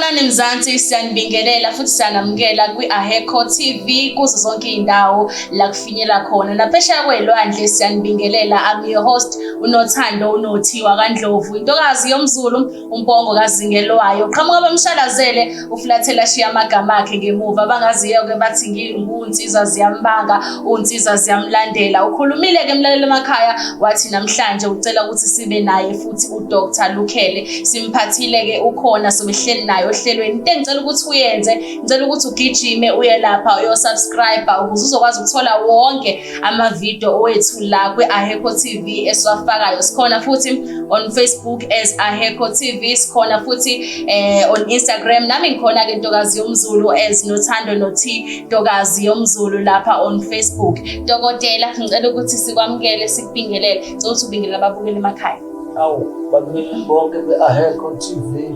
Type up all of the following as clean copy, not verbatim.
Sanibonani Mzansi, siyanibingelela futhi siyanamukela kwi-Ahekho TV kuzo zonke iy'ndawo la kufinyela khona. Naphesheya kwey'lwandle siyanibingelela. I'm your host uNothando uNothiwa kaNdlovu, intokazi yomZulu, uMpongo kaZingelwayo. Qhamuka bamshalazele ufulathela shiya amagama akhe ngemuva. Abangaziyo-ke bathi ngunsizwa ziyambanga, unsizwa ziyamlandela. Ukhulumile-ke mlaleli emakhaya wathi namhlanje ucela ukuthi sibe naye futhi uDr Lukhele. Simphathile-ke ukhona sobehleli naye ohlelweni. Into engicela ukuthi uyenze, ngicela ukuthi ugijime uye lapha uyosubscribe ukuze uzokwazi ukuthola wonke amavidiyo wethu la kwi-Ahekho TV esiwafakayo. Sikhona futhi on Facebook as Ahekho TV, sikhona futhi on Instagram. Nami ngikhona-ke Ntokazi yoMzulu as Nothando Nothi Ntokazi yoMzulu lapha on Facebook. Dokotela, ngicela ukuthi sikwamukele sikubingelele. Ngicela ukuthi ubingelele ababukeli emakhaya. Awu, babukeli bonke be-Ahekho TV,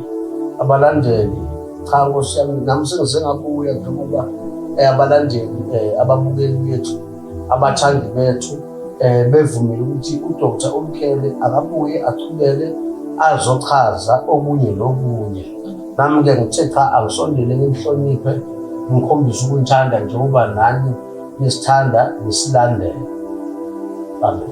abalandeli, cha nkosi yami, nami sengize ngabuya njengoba abalandeli, ababukeli bethu, abathandi bethu bevumile ukuthi uDr Olukhele akabuye achubeke azochaza okunye nokunye. Nami-ke ngithe cha, angisondele ngimhloniphe, ngikhombise ukunithanda njengoba nani nisithanda nisilandela. Amen.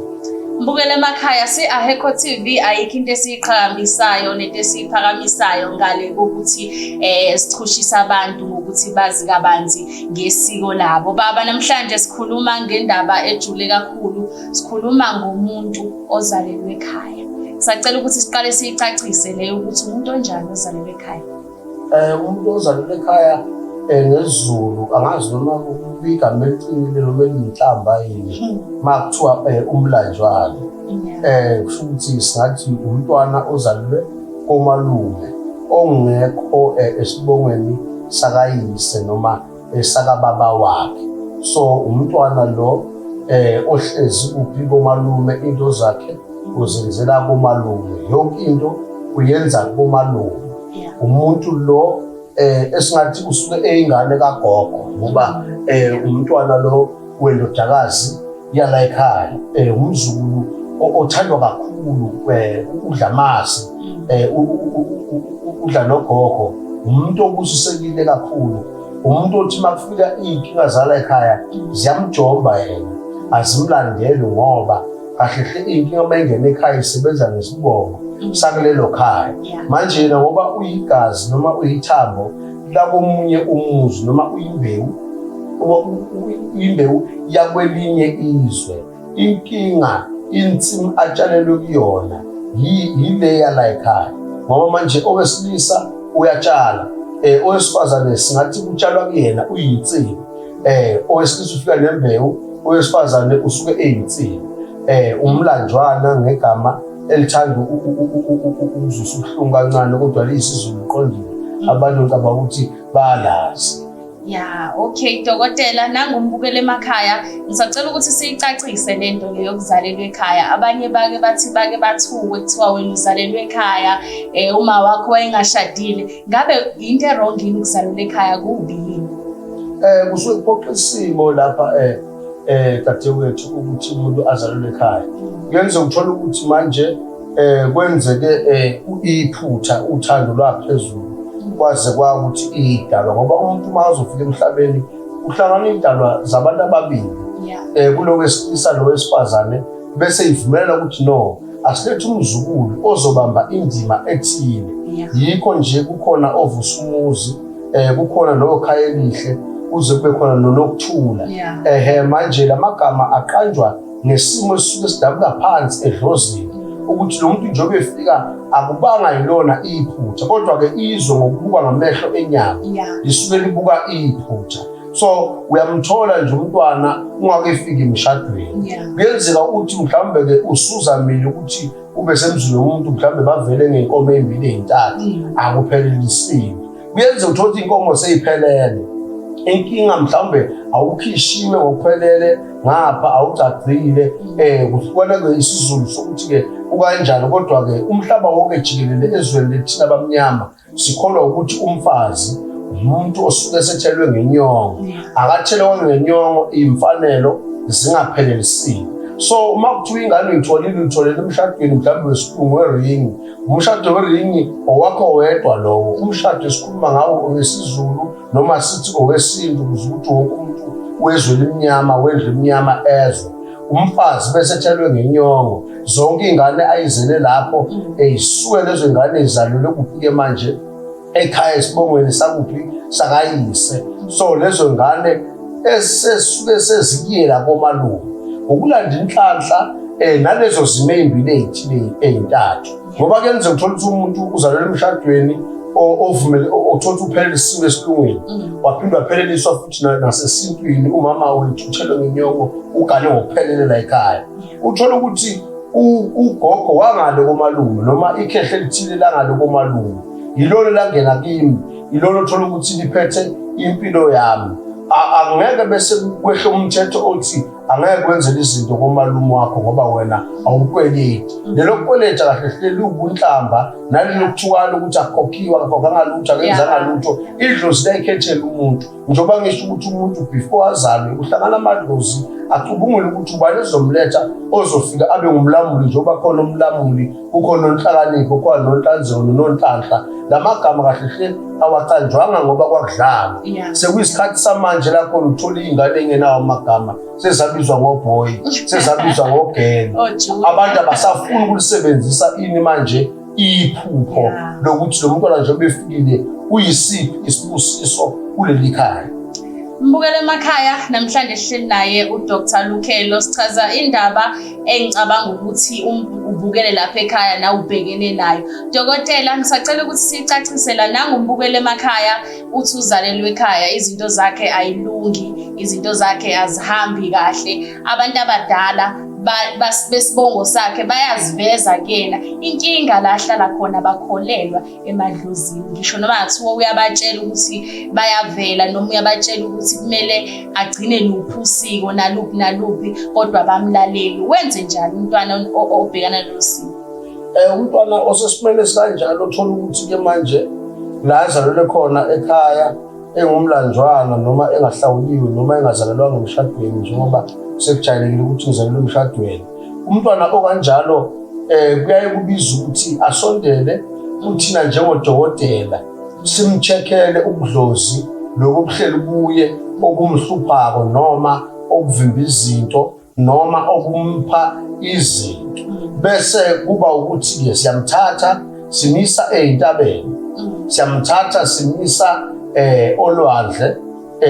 Mbukele emakhaya, si-Ahekho TV ayikho into esiyiqhakambisayo nento esiyiphakamisayo ngale kokuthi sichushise abantu ngokuthi bazi kabanzi ngesiko labo. Baba, namhlanje sikhuluma ngendaba ejule kakhulu, sikhuluma ngomuntu ozalelwe ekhaya. Sacela ukuthi siqale siyicacise leyo ukuthi umuntu onjani ozalelwe ekhaya. Umuntu ozalelwe ekhaya ngesiZulu angazi noma igama eliqinile noma eliyinhlamba yini, uma kuthiwa umlanjwana. Kusho ukuthi singathi umntwana ozalelwe komalume ongekho esibongweni sakayise noma esakababa wakhe. So umntwana lo ohlezi kuphi komalume, into zakhe uzenzela komalume, yonke into uyenza komalume. Umuntu lo esingathi usuke eyingane kagogo, ngoba umntwana lo wendodakazi yala ekhaya, umzukulu othandwa kakhulu, udla amasi, udla nogogo, umuntu obusisekile kakhulu, umuntu othi makufika iy'nkinga zala ekhaya ziyamjomba yena, azimlandeli, ngoba kahle hle iy'nkinga uma ingena ekhaya isebenza ngesibongo sakulelo khaya. Manje yena ngoba uyigazi noma uyithambo lakomunye umuzi noma uyimbewu, uyimbewu yakwelinye izwe, inkinga insimu atshalelwe kuyona yile yala ekhaya. Ngoba manje owesilisa uyatshala, owesifazane singathi kutshalwa kuyena, uyinsimu. Owesilisa ufika nembewu, owesifazane usuke eyinsimu. Umlanjwana ngegama elithanda ukuzwisa ubuhlungu kancane, kodwa liyisiZulu qondile, abantu ngicabanga ukuthi bayalazi. Ya, okay dokotela, nangumbukela emakhaya, ngisacela ukuthi siyicacise lento le yokuzalelwa ekhaya. Abanye bake bathi bake bathuke kuthiwa wena uzalelwe ekhaya, uma wakho wayengashadile. Ngabe into e-wrong yini ukuzalelwa ekhaya, kubi yini? Kusuke kuphoqa isimo lapha dadewethu ukuthi umuntu azalelwe ekhaya. Kuyenzeka uthola ukuthi manje kwenzeke iphutha, uthando lwaphezulu kwaze kwakuthi idalwa, ngoba umuntu uma azofika emhlabeni uhlangana idalwa zabantu ababili, kulo wesilisa nowesifazane, bese ivumelana ukuthi no, asilethe umzukulu ozobamba indima ethile. Yikho nje kukhona ovusa umuzi, kukhona nokhaya elihle, kuze kube khona nonokuthula. Ehe, manje lamagama aqanjwa ngesimo esisuke sidabuka phansi edlozini, ukuthi lo muntu njengoba efika akubanga yilona iphutha, kodwa-ke izwe ngokubuka ngamehlo enyama lisuke libuka iphutha. So uyamthola nje umntwana ungakefiki emshadweni. Kuyenzeka ukuthi mhlawumbe-ke usuzamile ukuthi ube semzini womuntu, mhlawumbe bavele ngey'nkomo ey'mbili ey'ntathu, akuphelelisiwe. Kuyenzeka uthole ukuthi iy'nkomo sey'phelele, inkinga mhlawumbe awukhishiwe ngokuphelele ngapha, awugcagcile, kuhlukana-ke isiZulu sokuthi-ke kukanjani. Kodwa-ke umhlaba wonke jikelele ezweni lethina abamnyama sikholwa ukuthi umfazi umuntu osuke esethelwe ngenyongo, akathelwe ngenyongo iy'mfanelo zingaphelelisiwe. So uma kuthiwa ingane uyitholile, uyitholele emshadweni mhlawumbe wesilungu weringi, umshado weringi owakho wedwa lowo. Umshado esikhuluma ngawo owesiZulu noma sithi owesintu, ukuze ukuthi wonke umuntu wezwe limnyama, wendlu emnyama ezwe. Umfazi bese ethelwe ngenyongo, zonke iy'ngane ayizele lapho ey'suke lezo y'ngane y'zalelwe kuphi-ke manje? Ekhaya esibongweni sakuphi? Sakayise. So lezo ngane esesuke sezikuyela komalume ngokulanda inhlanhla nalezo zimo ey'mbili ey'thile ey'ntathu, ngoba kuyenzeka uthola ukuthi umuntu uzalelwe emshadweni ovumele, othola ukuthi uphelelisiwe esilungwini, waphinde wapheleliswa futhi nasesintwini. Umama wethu uthelwe ngenyongo, ugane ngokuphelelela ekhaya. Uthola ukuthi ugogo wangale komalume noma ikhehle elithile langale komalume yilolo langena kimi, yilolo othola ukuthi liphethe impilo yami. Angeke bese kwehle umthetho othi angeke kwenzele izinto komalume wakho ngoba wena awukweleti. Lelo kweleta kahle hle liwubunhlamba nalelo kuthukana ukuthi akukhokhiwe, akukhokhanga lutho, akenzanga lutho. Idlozi liyayikhethela umuntu, njengoba ngisho ukuthi umuntu before azalwe uhlangana amadlozi acubungule ukuthi ubani ezomletha ozofika abe ngumlamuli, njengoba khona umlamuli, kukhona onhlakanipho, kukhona nonhlanzeko nonhlanhla. La magama kahle hle awaqanjwanga ngoba kwakudlalwa. Sekuyisikhathi samanje la khona uthola iy'ngane ey'ngenawo amagama, sezabizwa ngoboy, sezabizwa ngogirl. Oh, abantu abasafuni ukulisebenzisa ini manje iphupho lokuthi lo mntwana njengoba efikile uyisiphi isibusiso kuleli khaya. Mbukele emakhaya, namhlanje sihleli naye uDr Lukhelo, sichaza indaba engicabanga ukuthi ubukele lapha ekhaya nawe ubhekene nayo. Dokotela, ngisacela ukuthi sicacise la nangumbukele emakhaya uthi uzalelwe ekhaya, izinto zakhe ayilungi, izinto zakhe azihambi kahle, abantu abadala besibongo sakhe bayaziveza kuyena. Inkinga la ahlala khona bakholelwa emadlozini, ngisho noma kuthiwa uyabatshela ukuthi bayavela noma uyabatshela ukuthi kumele agcine luphi usiko naluphi naluphi, kodwa bamlaleli. Wenze njani umntwana obhekana nalolu simo? Umntwana osesimeni esikanjalo uthola ukuthi-ke manje la azalelwe khona ekhaya engumlanjwana noma engahlawuliwe noma engazalelwanga emshadweni, njengoba sekujayelekile ukuthi ngizalelwe emshadweni. Umntwana okanjalo kuyaye kubiza ukuthi asondele kuthina njengodokotela, simcheckele ubudlozi lobu obuhleli kuye obumhluphako noma obuvimba izinto noma obumpha izinto, bese kuba ukuthi-ke siyamthatha simisa ey'ntabeni, siyamthatha simisa olwandle,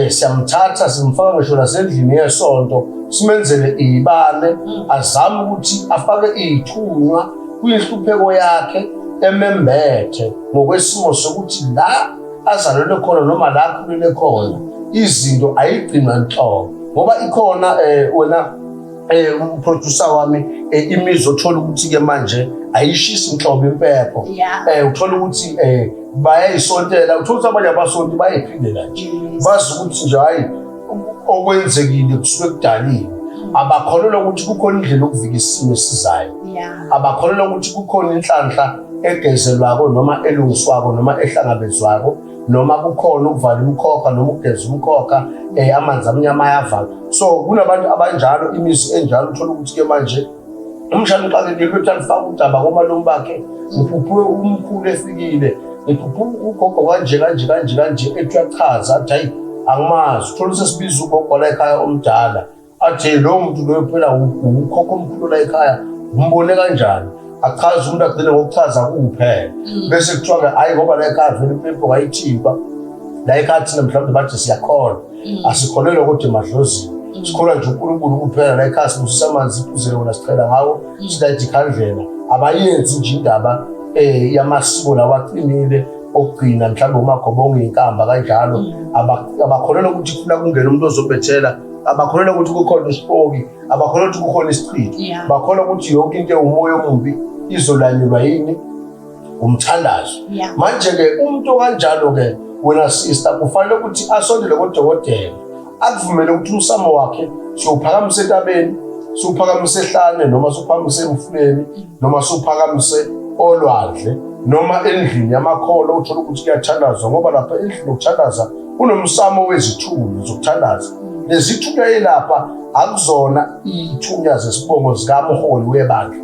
siyamthatha simfaka ngisho nasendlini yesonto, simenzele iy'bane, azame ukuthi afake iy'thunywa kwinhlupheko yakhe emembethe ngokwesimo sokuthi la azalelwe khona noma la akhulele khona izinto ayigcinwa nhlobo, ngoba ikhona wena umproducer wami imizi othola ukuthi-ke manje ayishisi inhlobo impepho. Uthola ukuthi bayayisontela, uthola ukuthi abanye abasonti bayayiphindela nje, bazi ukuthi nje hhayi okwenzekile kusuke kudaliwe. Abakholelwa ukuthi kukhona indlela yokuvika isimo esizayo, abakholelwa ukuthi kukhona inhlanhla egezelwako noma elungiswako noma ehlangabezwako, noma kukhona ukuvala umkhokha noma ukugeza umkhokha, amanzi amnyama ayavala. So kunabantu abanjalo, imizi enjalo, uthola ukuthi-ke manje umshana uxakekile ukuthi alifake udaba komalume bakhe, ngiphuphe umkhulu efikile, ngiphuphe ugogo kanje kanje kanje kanje, ethi uyachaza athi hayi angimazi. Uthola sesibiza ugogo la ekhaya omdala, athi lowo muntu loyo phela ukhokho omkhulu la ekhaya, umbone kanjani? Achaze umuntu, agcine ngokuchaza kuphela, bese kuthiwa-ke hhayi ngoba la ekhaya vele impepho ngayithimba la ekhaya thina mhlawumbe bathi siyakholwa, asikholelwa kodwa emadlozini, sikholwa nje uNkulunkulu kuphela la ekhaya, sibusisa amanzi siphuzele wona, sichela ngawo, silayithe ikhandlela. Abayenzi nje indaba yamasiko lawa aqinile okugcina mhlawumbe umagobongo inkamba kanjalo. Abakholelwa ukuthi kufuna kungena umuntu ozobethela, abakholelwa ukuthi kukhona isipoki, abakholelwa ukuthi kukhona isichitho, bakholwa ukuthi yonke into ewumoya omubi izolanyulwa yini? Umthandazo. Manje-ke umuntu okanjalo-ke wena sister kufanele ukuthi asondele kodokotela, akuvumele ukuthi umsamo wakhe siwuphakamise entabeni, siwuphakamise ehlane, noma siwuphakamise emfuleni, noma siwuphakamise olwandle, noma endlini yamakholwa uthola ukuthi kuyathandazwa, ngoba lapha endlini yokuthandaza kunomsamo wezithunywa zokuthandaza. Lezithunywa elapha akuzona ithunywa zesibongo zikamholi webandla.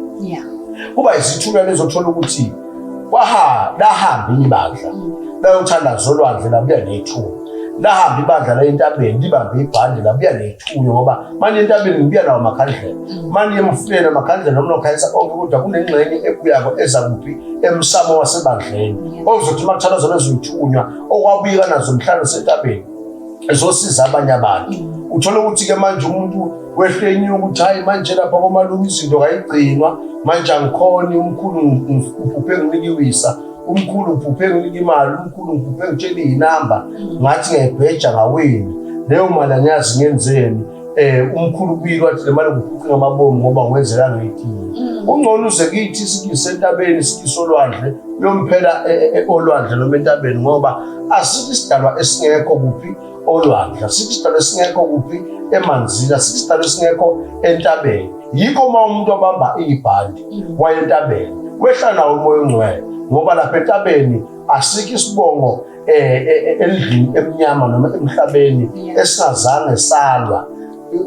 Kuba izithunywa lezothola ukuthi kwaha lahamba ibandla layothandaza olwandle labuya nethunywa, lahamba ibandla la entabeni libambe ibhande labuya nethunywa, ngoba manje entabeni ngibuya nawo amakhandlela, manje emfuleni amakhandlela noma nokhanyisa onke, kodwa kunengxenye ebuyako eza kuphi emsamo wasebandleni, ozothi uma kuthandazwa lezo yithunywa okwabuyeka nazo mhlawumbe sentabeni ezosiza abanye abantu. Uthole ukuthi-ke manje umuntu wehle enyuka ukuthi hhayi manje lapha komalume izinto kayigcinwa manje, angikhoni, umkhulu uphuphe nginikiwisa, umkhulu uphuphe nginika imali, umkhulu ngiphuphe ngitshela iy'namba, ngathi ngiyayibheja ngawini leyo mali, angiyazi ngenzeni. Umkhulu kubili wathi le mali ngiphuce ngamabomu ngoba ngiwenzela ngeyitiye. Kungcono uze kithi sikise entabeni, sikise olwandle, uyomphela olwandle noma entabeni, ngoba asikho isidalwa esingekho kuphi olwandle, asikho isidalwa esingekho kuphi emanzini, asikho isidalwa esingekho entabeni. Yikho uma umuntu abamba ibhandi waye entabeni, wehla nawo umoya ongcwele, ngoba lapha entabeni asikho isibongo endlini emnyama noma emhlabeni esingazange salwa.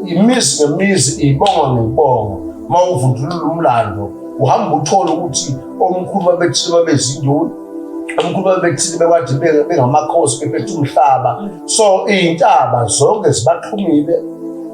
Imizi ngemizi, ibongo ngebongo, uma uvundulula umlando uhamba uthole ukuthi omkhulu babethile babezinduna, omkhulu babethile bekade bengamakhosi bephethe umhlaba. So iy'ntaba zonke zibaxhumile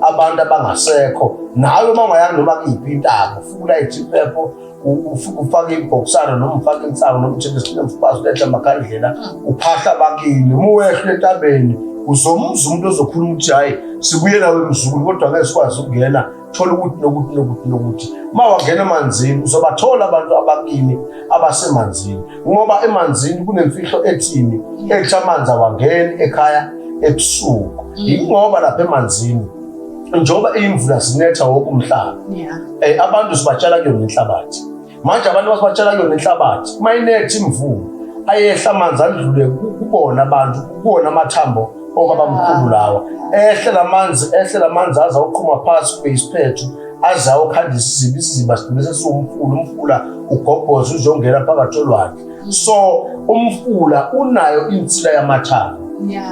abantu abangasekho. Nawe uma ungayanga noma kuyiphi intaba, ufike ulayithe impepho, ufike ufake ibhokisana noma ufake insangu noma uthele isinemfubazi, ulethe amakhandlela, uphahla abakini. Uma uwehle entabeni uzomuzwa umuntu ozokhuluma ukuthi hhayi, sibuye nawe mzukulu, kodwa ngeke sikwazi ukungena, thola ukuthi nokuthi nokuthi nokuthi. Uma wangena emanzini uzobathola abantu abakini abasemanzini, ngoba emanzini kunemfihlo ethini ethi amanzi awangeni ekhaya ebusuku. Yingoba lapha emanzini njengoba iy'mvula zinetha wonke umhlaba, abantu sibatshala kuyona inhlabathi. Manje abantu basibatshala kuyona inhlabathi, uma inetha imvula ayehla amanzi adlule kubona abantu, kubona amathambo okabamkhulu lawa. Ehle lamanzi, ehle lamanzi aze awuqhuma phasi kube isiphethu, aze awukhanda isiziba, isiziba sigcine sesiwumfula, umfula ugobhoze uzongena phakathi olwandle. So umfula unayo insila yamathambo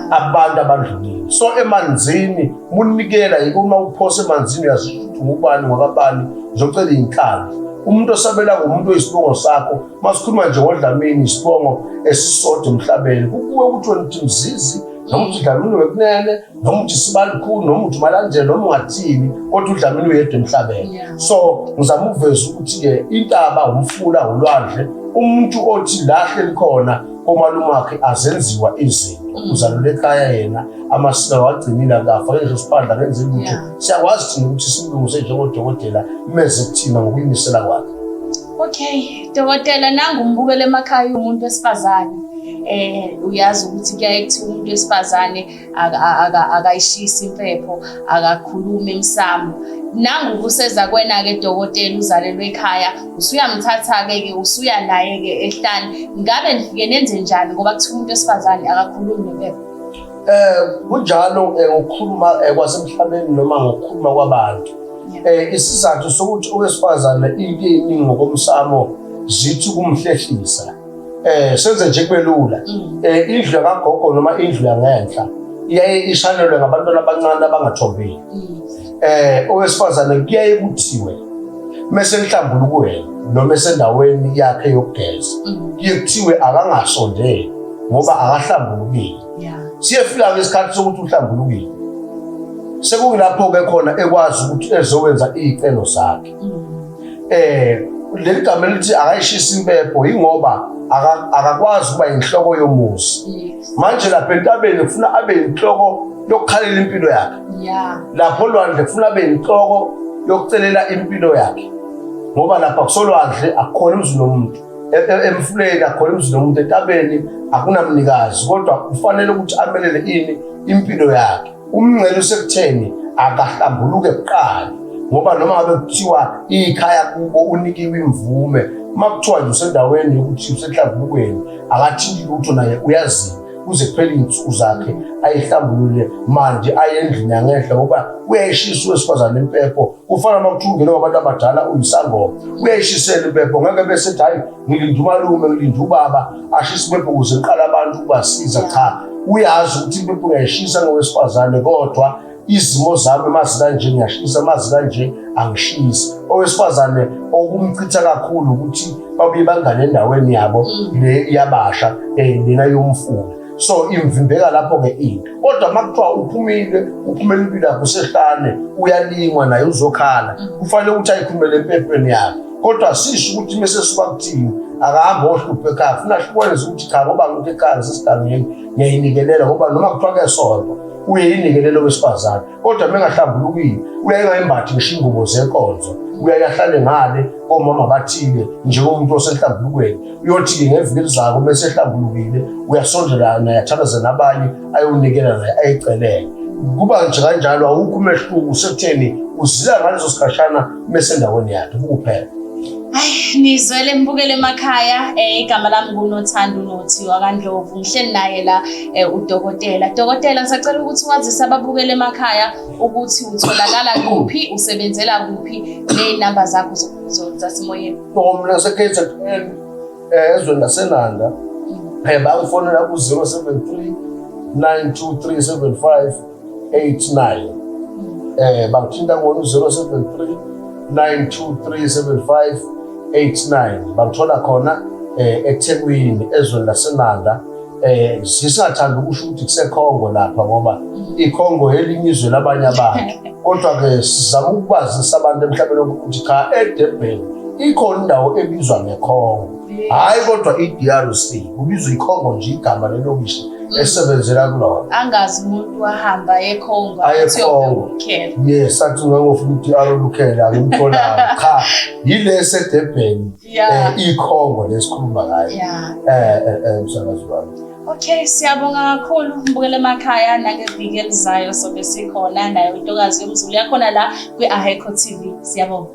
abantu abadlulile. So emanzini munikela, yiko uma uphosa emanzini uyazi ukuthi ngubani ngwakabani, uzocela iy'nhlanzi. Umuntu osabela ngumuntu oyisibongo sakho. Masikhuluma nje ngoDlamini, isibongo esisodwa emhlabeni. Kukuwe ukuthi wena uthi Mzizi noma uthi Dlamini wekunene noma uthi Sibalukhulu noma uthi Malandela noma ungathini, kodwa uDlamini uyedwa emhlabeni. So ngizama ukuveza ukuthi-ke intaba, umfula, ulwandle, umuntu othi la hleli khona komalume wakhe azenziwa izinto, uzalelwe ekhaya yena, amasiko wagcinile, akafake ngisho isiphandla, akenzi lutho. Siyakwazi thina ukuthi simlungise njengodokotela meze kuthina ngokuyimisela kwakhe. Okay, dokotela, nangu umbukelo emakhaya umuntu wesifazane. Uyazi ukuthi kuyaye kuthiwa umuntu wesifazane akayishisi impepho, akakhulumi emsamo. Nangu kuseza kwena-ke dokotela, uzalelwe ekhaya, usuyamthatha-ke ke usuya naye-ke ehlane. Ngabe nifike nenze njani ngoba kuthiwa umuntu wesifazane akakhulumi nempepho? Kunjalo, ngokukhuluma kwasemhlabeni noma ngokukhuluma kwabantu. Isizathu sokuthi owesifazane into eyiningi ngokomsamo zithi kumhlehlisa. Senze nje kube lula. Indlu yakagogo noma indlu yangenhla iyaye ishanelwe ngabantwana abancane abangathombile. Owesifazane kuyaye kuthiwe mese enhlambulukweni noma esendaweni yakhe yokugeza, kuye kuthiwe akangasondeli ngoba akahlambulukile. Siyefika-ke isikhathi sokuthi uhlambulukile, sekuyilapho-ke khona ekwazi ukuthi ezowenza iy'celo zakhe. Leli gama elithi akayishisa impepho yingoba akakwazi ukuba inhloko yomuzi. Manje lapha entabeni kufuna abe inhloko yokukhalela impilo yakhe. Lapho olwandle kufuna abe inhloko yokucelela impilo yakhe, ngoba lapha kusolwandle akukhona emzini womuntu, emfuleni akukhona emzini womuntu, entabeni akunamnikazi, kodwa kufanele ukuthi amelele ini impilo yakhe. Umngcele usekutheni akahlambuluke kuqala, ngoba noma ngabe kuthiwa ikhaya kubo unikiwe imvume, uma kuthiwa nje usendaweni yokuthi usenhlambulukweni, akathinti lutho, naye uyazila kuze kuphele iy'nsuku zakhe ayihlambulule. Manje aye endlini yangenhla, ngoba uyayishisa owesifazane impepho. Kufana uma kuthiwa ungene kwabantu abadala uyisangoma, uyayishisela impepho. Ngeke bese ethi hhayi, ngilinde umalume, ngilinde ubaba ashise impepho ukuze ngiqale abantu ukubasiza. Cha, uyazi ukuthi impepho uyayishisa ngowesifazane, kodwa Izimo zami mazi kanje ngiyashisa, mazi kanje angishisi. Owesifazane okumchitha kakhulu ukuthi babuye bangane endaweni yabo le yabasha lena yomfula. So imvimbeka lapho-ke into. Kodwa uma kuthiwa uphumile, uphumela impilo yakho usehlane, uyalingwa naye uzokhala, kufanele ukuthi ayikhulumele empepeni yakhe. Kodwa sisho ukuthi mese suka kuthini, akahambe ohluphe ekhaya, funa ahlukwenze ukuthi cha ngoba ngikho ekhaya ngisesigangeni ngiyayinikelela, ngoba noma kuthiwa kuyasonto uyayinikelela owesifazane. Kodwa uma engahlambulukile uyaye ngayimbathi ngisho ingubo zenkonzo, uyaye ahlale ngale komama bathile njengomuntu osenhlambulukweni. Uyothi-ke ngeviki elizayo uma esehlambulukile uyasondela naye athandaze nabanye ayonikela naye ayicelele. Kuba nje kanjalo, awukho umehluko usekutheni uzila ngaleso sikhashana mesendaweni yakhe kuphela. Hayi, nizwele mbukele emakhaya, igama lami nguNothando uNothi wakaNdlovu, ngihleli naye la udokotela. Dokotela, ngisacela ukuthi wazise ababukele emakhaya ukuthi utholakala kuphi, usebenzela kuphi, ney'namba zakho zasemoyeni. Mina ngise-KZN, ezweni laseNanda. Bangifonela ku-073 923 7589. Bangithinta kuwona u-073 923 7589. Bangithola khona eThekwini ezweni laseNanda. Sisingathanda ukusho ukuthi kuseKhongo lapha, ngoba iKhongo elinye izwe labanye abantu. Kodwa-ke sizama ukubazisa abantu emhlabeni wonke ukuthi cha, eDurban ikhona indawo ebizwa ngeKhongo. Hhayi kodwa i-DRC, kubizwa iKhongo nje, igama lelokishi esebenzela kulona. Angazi umuntu wahamba eKhongo Aye eKhongo. Yes, athi ngangofuna u-DR Lukhele angimtholanga. Cha, yile eseDurban, iKhongo lesikhuluma ngayo. Msakazi wami. Okay, siyabonga kakhulu mbukele emakhaya, nangeviki elizayo sobe sikhona nayo intokazi yomZulu yakhona la kwi-Ahekho TV. Siyabonga.